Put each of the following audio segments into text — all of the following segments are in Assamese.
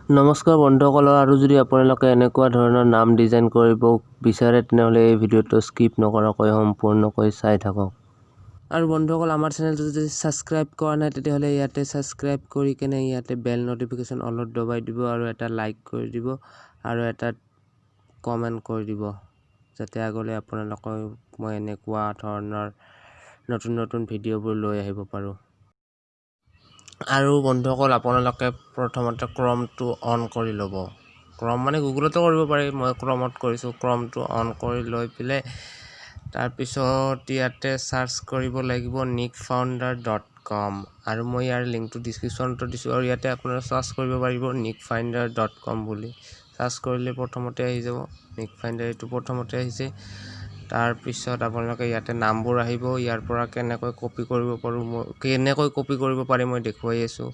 নমস্কাৰ বন্ধুসকল, আৰু যদি আপোনালোকে এনেকুৱা ধৰণৰ নাম ডিজাইন কৰিব বিচাৰে, তেনেহ'লে এই ভিডিঅ'টো স্কিপ নকৰাকৈ সম্পূৰ্ণকৈ চাই থাকক। আৰু বন্ধুসকল, আমাৰ চেনেলটো যদি ছাবস্ক্ৰাইব কৰা নাই, তেতিয়াহ'লে ইয়াতে ছাবস্ক্ৰাইব কৰি কেনে ইয়াতে বেল ন'টিফিকেশ্যন অলত দবাই দিব আৰু এটা লাইক কৰি দিব আৰু এটা কমেণ্ট কৰি দিব, যাতে আগলৈ আপোনালোকক মই এনেকুৱা ধৰণৰ নতুন নতুন ভিডিঅ'বোৰ লৈ আহিব পাৰোঁ। আৰু বন্ধুসকল, আপোনালোকে প্ৰথমতে ক্ৰমটো অন কৰি ল'ব। ক্ৰম মানে গুগলতো কৰিব পাৰি, মই ক্ৰমত কৰিছোঁ। ক্ৰমটো অন কৰি লৈ পেলাই তাৰপিছত ইয়াতে চাৰ্চ কৰিব লাগিব nickfounder.com। আৰু মই ইয়াৰ লিংকটো ডিছক্ৰিপশ্যনতো দিছোঁ আৰু ইয়াতে আপোনাৰ চাৰ্চ কৰিব পাৰিব nickfinder.com বুলি। চাৰ্চ কৰিলে প্ৰথমতে আহি যাব নিক ফাইণ্ডাৰ, এইটো প্ৰথমতে আহিছে। তাৰপিছত আপোনালোকে ইয়াতে নামবোৰ আহিব। ইয়াৰ পৰা কেনেকৈ কপি কৰিব পাৰোঁ, মই কেনেকৈ কপি কৰিব পাৰি মই দেখুৱাই আছোঁ,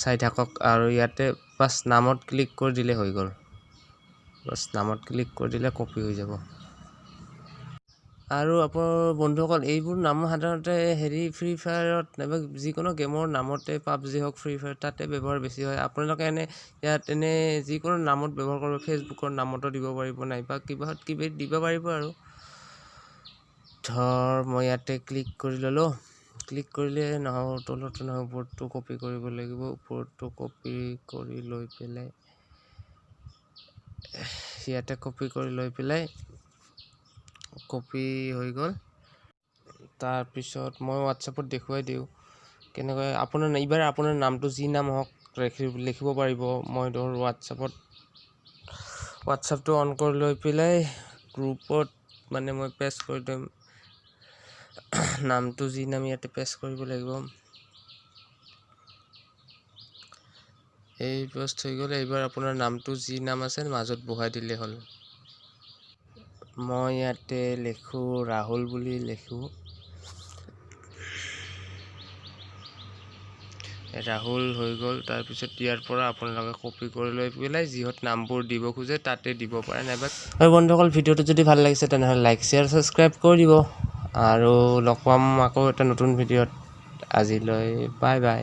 চাই থাকক। আৰু ইয়াতে বাছ নামত ক্লিক কৰি দিলে হৈ গ'ল। বাছ নামত ক্লিক কৰি দিলে কপি হৈ যাব। আৰু আপোনাৰ বন্ধুসকল, এইবোৰ নাম সাধাৰণতে হেৰি ফ্ৰী ফায়াৰত নাইবা যিকোনো গেমৰ নামতে, পাবজি হওক, ফ্ৰী ফায়াৰ, তাতে ব্যৱহাৰ বেছি হয়। আপোনালোকে এনে ইয়াত এনে যিকোনো নামত ব্যৱহাৰ কৰিব, ফেচবুকৰ নামতো দিব পাৰিব নাইবা কিবাহত কিবি দিব পাৰিব। আৰু ধৰ মই ইয়াতে ক্লিক কৰি ল'লোঁ। ক্লিক কৰিলে নহ'ব, তলতো নহয়, ওপৰটো কপি কৰিব লাগিব। ওপৰটো কপি কৰি লৈ পেলাই ইয়াতে কপি কৰি লৈ পেলাই কপি হৈ গ'ল। তাৰপিছত মই হোৱাটছএপত দেখুৱাই দিওঁ কেনেকৈ আপোনাৰ এইবাৰ আপোনাৰ নামটো যি নাম হওক লিখিব পাৰিব। মই ধৰ হোৱাটছএপটো অন কৰি লৈ পেলাই গ্ৰুপত মানে মই পেষ্ট কৰি দিম। নামটো যি নাম ইয়াতে পেষ্ট কৰিব লাগিব। এই পেষ্ট হৈ গ'ল। এইবাৰ আপোনাৰ নামটো যি নাম আছে মাজত বহাই দিলে হ'ল। মই ইয়াতে লিখোঁ, ৰাহুল বুলি লিখোঁ। ৰাহুল হৈ গ'ল। তাৰপিছত ইয়াৰ পৰা আপোনালোকে কপি কৰি লৈ পেলাই যিহত নামবোৰ দিব খোজে তাতে দিব পাৰে নাইবা। আৰু বন্ধুসকল, ভিডিঅ'টো যদি ভাল লাগিছে, তেনেহ'লে লাইক, শ্বেয়াৰ, ছাবস্ক্ৰাইব কৰি দিব। আৰু লগ পাম আকৌ এটা নতুন ভিডিঅ'ত। আজিলৈ বাই বাই।